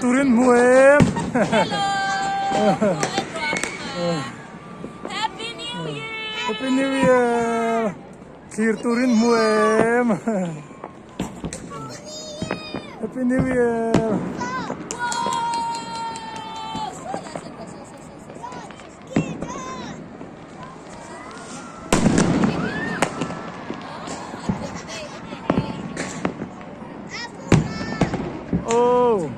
turin hmu em? Happy New Year! Happy New Year! Thlir turin hmu em? Happy New Year! Oh!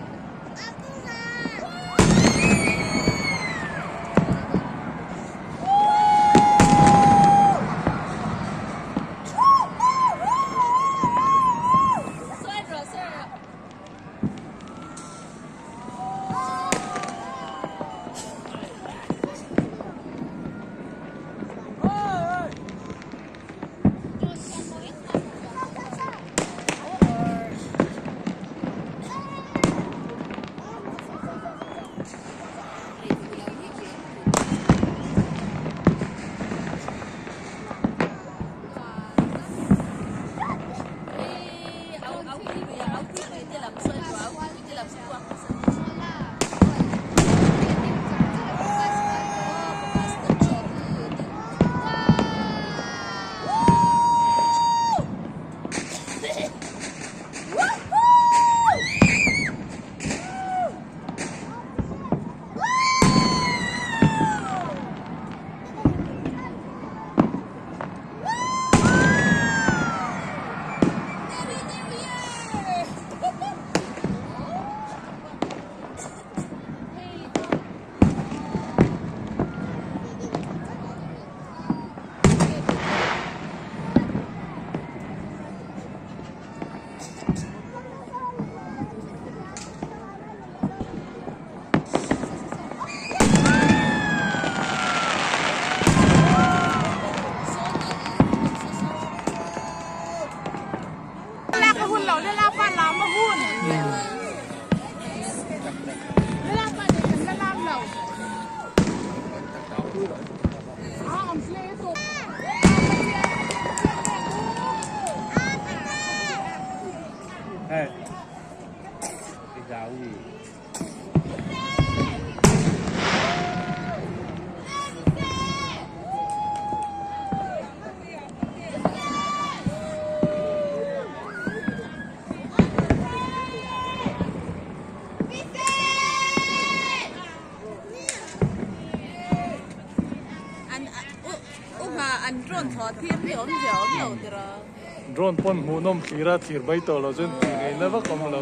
Drone pawn hmuhnawm thlir a thlir mai tawh lo chuan tih ngaihna vak awm lo.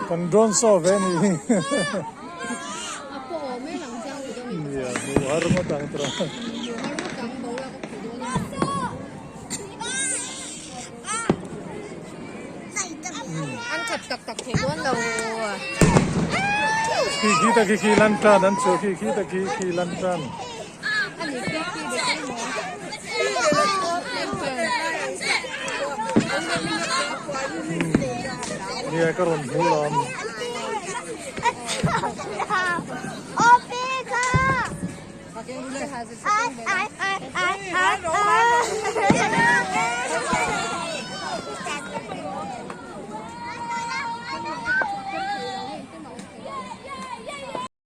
Kan drone saw ve ni hi. Nia, hmu har ngawt ang tawh. An khat tak tak thei dawn lo. Khi khi ta khi khi lan tan an chu khi khi ta khi khi lan tan. Nia ka rawn hmu lawm.